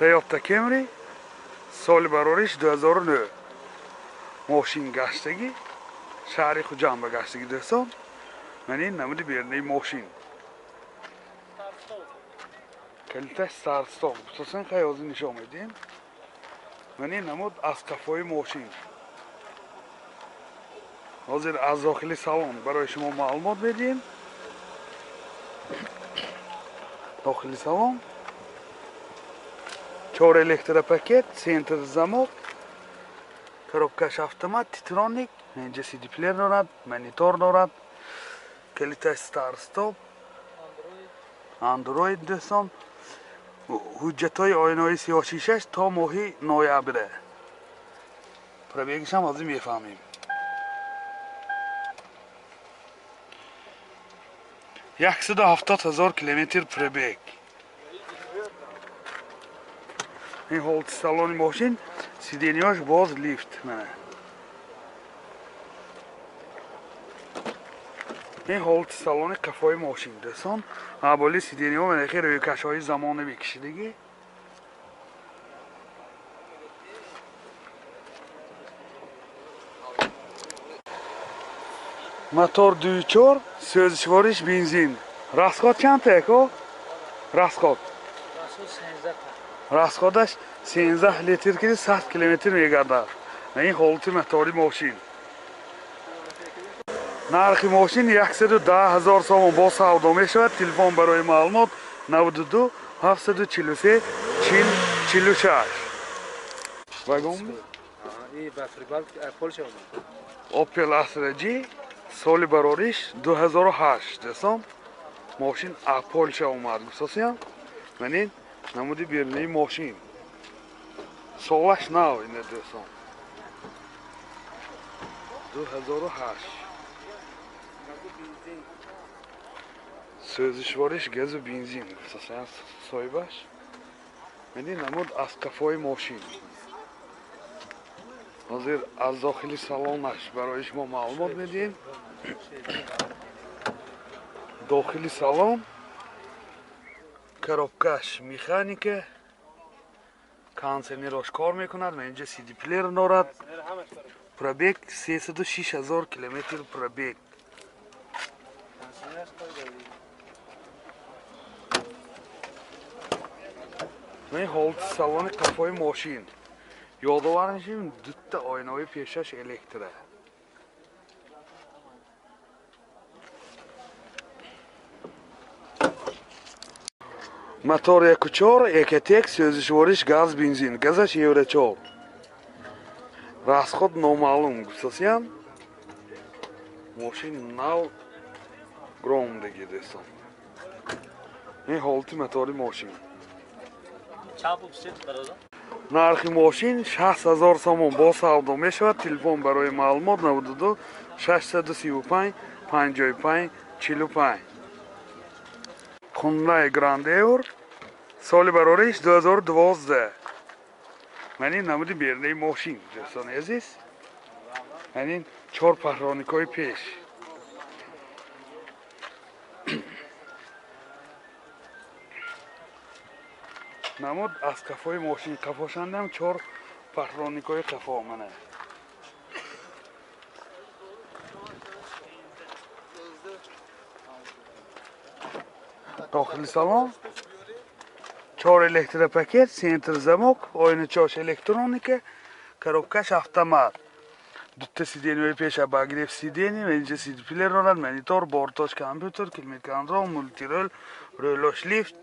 Toyota Camry соли барориш 2009. Мошин гаштагӣ шаҳри Хуҷанд ба гаштагӣ дӯстон. Ман ин намуди берунаи мошин. Калиташ старт-стоп. Хусусан хай ҳозир нишон медиҳем. Ман ин намуд аз қафои мошин. Ҳозир аз дохили салон барои шумо маълумот медиҳем. Дохили салон 4 электропакет, центр замок, коробкаш автомат, титроник, инҷа CD плеер дорад, монитор дорад, калиташ старт-стоп, Android дӯстон. Ҳуҷҷатҳои оинаҳои сиёҳшишаш то моҳи ноябре. Пробегишам ҳозир мефаҳмем. 170 000 километр пробег. Ин ҳолати салони мошин, сиденияш боз лифт. Мана. Ин ҳолати салони қафои мошин дӯстон. Аболи сиденияҳо мана хеле рӯйкашҳои замонавӣ кишидагӣ. Мотор 2.4, сӯзишвориш бензин. Расход чанд яко? Расход. Расходаш 13 литр ки 100 километр мегардад. Ин ҳолати мотори мошин. Нархи мошин 110 000 сомон бо савдо мешавад. Телефон барои маълумот 92 743 40 46. Вагон? Opel Astra G соли барориш 2008 дӯстон. Мошин аз Полша омад гуфтосиям. Ман ин намуди берунаи мошин. Солаш нав ина дӯстон. 2008. Сӯзишвориш газу бензин гуфтосиям соҳибаш. Ман ин намуд аз қафои мошин. Ҳозир аз дохили салонаш барои шумо маълумот медиҳем. Дохили салон коробкаш механика, кондиционерош кор мекунад. Ман инҷа CD плеер дорад. Пробег 306 000 километр пробег. Ман ҳолати салони қафои мошин. Ёдовар мешавем, дутта оинаҳои пешаш электра. Мотор 1.4, Ecotec, сӯзишвориш газ, бензин. Газаш Евро 4. Расход номаълум гуфтасиям. Мошин нав громдаги дӯстон. Ин ҳолати мотори мошин. Нархи мошин 60 000 сомон бо савдо мешавад. Телефон барои маълумот 92 635 55 45. Hyundai Grand Euro соли барориш 2012. Ман ин намуди берунаи мошин дӯстони азиз. Ман ин 4 паҳроникҳои пеш. Намуд аз қафои мошин қафошандам 4 паҳроникҳои қафо мана. Дохили салон 4 электропакет, центр замок, оиначош электроника, коробкаш автомат. Дутта сиденияҳои пеш обогрев сидения, инҷа CD плеер дорад, монитор, бортош компютер, климат-контрол, мультирол, рӯлош лифт.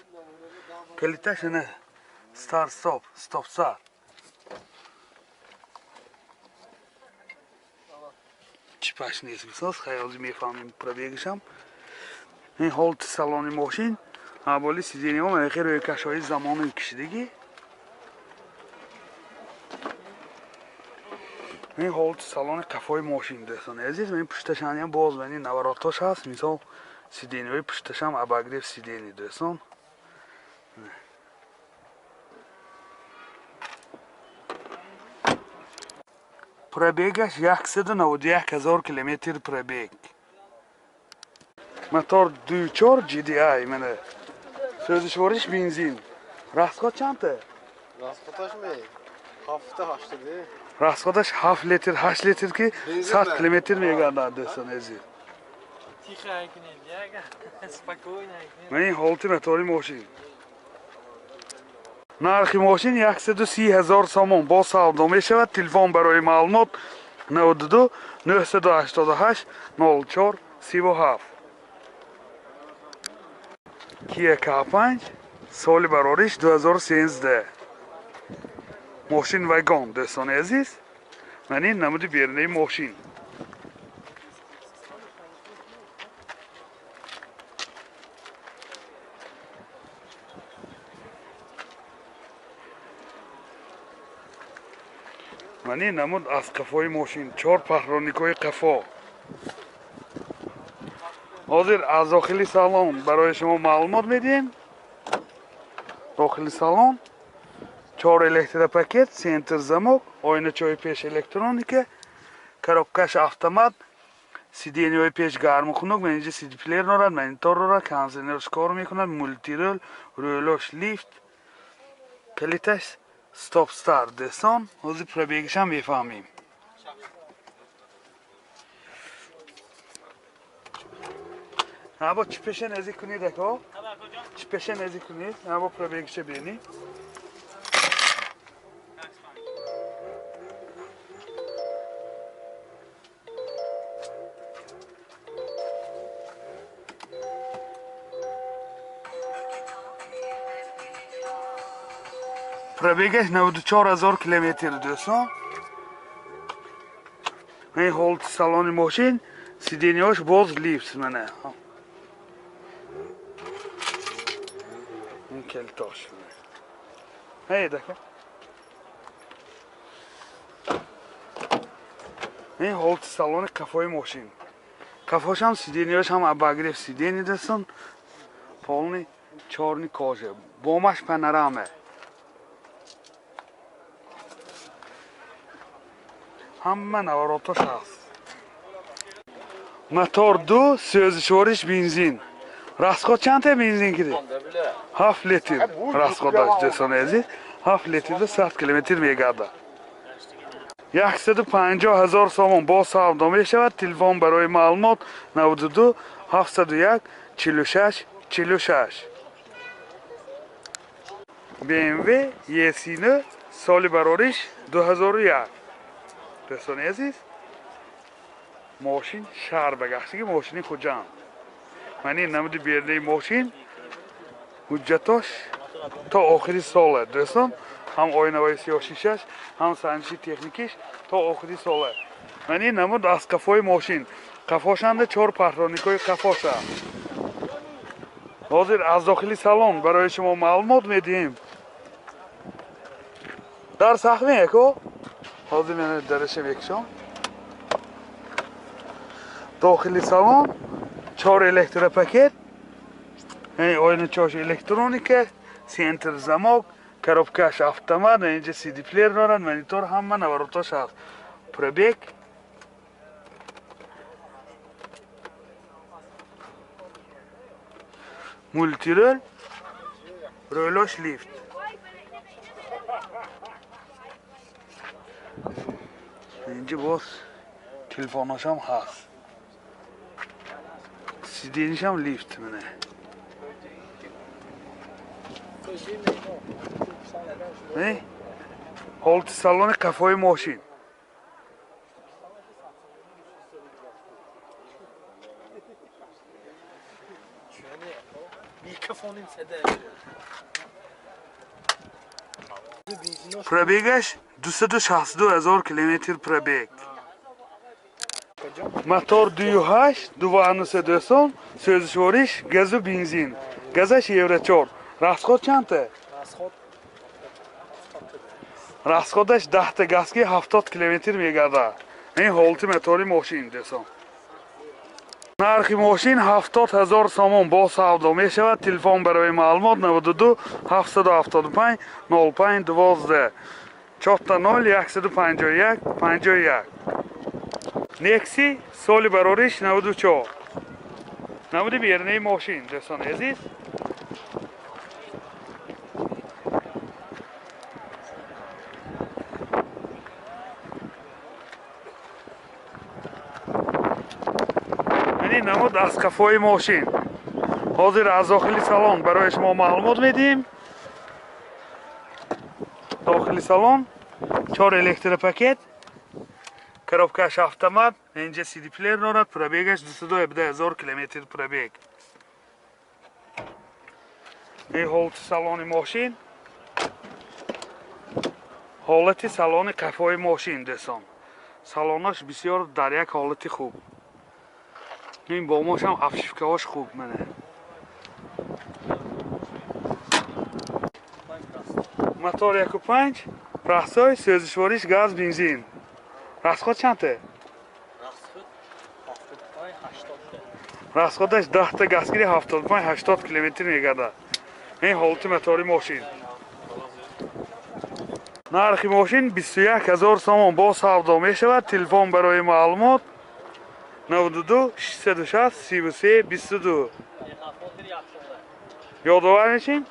Калиташ ана старт-стоп, стоп-старт. Чипаш нест гуфтос, хай ҳозир мефаҳмем пробегишам. Ин ҳолати салони мошин, аболи сиденияҳо мана хеле рӯйкашҳои замонавӣ кишидагӣ. Ин ҳолати салони қафои мошин дӯстони азиз. Ин пушташаниам боз ман ин наворотош ҳаст. Мисол сиденияҳои пушташам обогрев сидения дӯстон. Пробегаш 191 000 километр пробег. Мотор 2.4 GDI мана. Сӯзишвориш бензин. Расход чандта? Расходаш ме? 7-8 де. Расходаш 7 литр, 8 литр ки 100 километр мегардад, дӯстони азиз. Тихо кунед, яга. Спокойно. Ман ин ҳолати мотори мошин. Нархи мошин 130 ҳазор сомон бо савдо мешавад. Телефон барои маълумот 92 988 04 37. Kia K5 соли барориш 2013. Мошин вагон, дӯстони азиз. Ман ин намуди берунаи мошин. Ман ин намуд аз қафои мошин, 4 паҳроникҳои қафо. Ҳозир аз дохили салон барои шумо маълумот медиҳем. Дохили салон 4 электропакет, центр замок, оиначаҳои пеш электроника, коробкаш автомат, сиденьяҳои пеш гарму хунук, ман инҷа сидиплеер дорад, монитор дорад, кондиционерш кор мекунад, мултирол, рӯлош лифт, калиташ стоп старт. Дӯстон, ҳозир пробегашам мефаҳмем. Або чӣ пеша наздик кунед, ако? Чӣ пеша наздик кунед? Або пробегаша бинед. Пробегаш 94 ҳазор километр, дӯстон. Ин ҳолати салони мошин, сиденьяш боз лифт мана. Ин калтош. Ҳей дака. Ин ҳолати салони қафои мошин. Қафошам сиденьяш ҳам обогрев сиденья, дӯстон. Полный чёрный кожа. Бомаш панорама. Ҳама наворотош ҳаст. Мотор 2, сӯзишвориш бензин. Расход чанд та бензин киди? 7 литр расходаш, дӯстони азиз. 7 литрда 100 километр мегардад. 150 ҳазор сомон бо савдо мешавад. Телефон барои маълумот 92 701 46 46. BMW E39 соли барориш 2001. Дӯстони азиз, мошин шаҳр багаштаги мошини Хуҷанд. Ман ин намуди берунаи мошин, ҳуҷҷатош то охири сола, дӯстон, ҳам оинаҳои сиёҳшишаш, ҳам санҷиши техникиш то охири сола. Ман ин намуд аз қафои мошин. Қафошанда 4 паҳроникҳои қафоша. Ҳозир аз дохили салон барои шумо маълумот медиҳем. Дар сахме яко? Ҳозир ман дараша мекушам. Дохили салон 4 электропакет, оиначаҳош электроника, центр замок, коробкаш автомат, инҷа CD плеер дорад, монитор, ҳама наворотош ҳаст. Пробег мултирол, рӯлош лифт. Инҷа боз телефонашам ҳаст. Сиденьяшам лифт мана. Ҳолати салони қафои мошин. Пробегаш 262 ҳазор километр пробег. Мотор 2.8, 2.9, дӯстон, сӯзишвориш газу бензин. Газаш евро 4. Расход чандта? Расходаш 10 та газ ки 70 километр мегардад. Ин ҳолати мотори мошин, дӯстон. Нархи мошин 70 ҳазор сомон бо савдо мешавад. Телефон барои маълумот 92 775 05 12 4 0 151 51. Некси соли барориш 94. Намуди берунаи мошин, дӯстони азиз. Ин намуд аз қафои мошин. Ҳозир аз дохили салон барои шумо маълумот медиҳем. Дохили салон чор электропакет, коробкаш автомат, инҷа CD плеер дорад, пробегаш 217 000 километр пробег. Ин ҳолати салони мошин, ҳолати салони қафои мошин, дӯстон. Салонаш бисёр дар як ҳолати хуб. Ин бомошам обшивкаҳош хуб мана. Мотор 1.5, простой, сӯзишвориш газ, бензин. Расход чандта? Расход 75-80. Расходаш 10 та газгири 75-80 километр мегардад. Ин ҳолати мотори мошин. Нархи мошин 21 000 сомон, боз савдо мешавад. Телефон барои маълумот 92 660 33 22. Ёдовар мешем,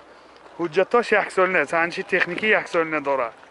ҳуҷҷатош яксолина, санҷиши техникӣ яксолина дорад.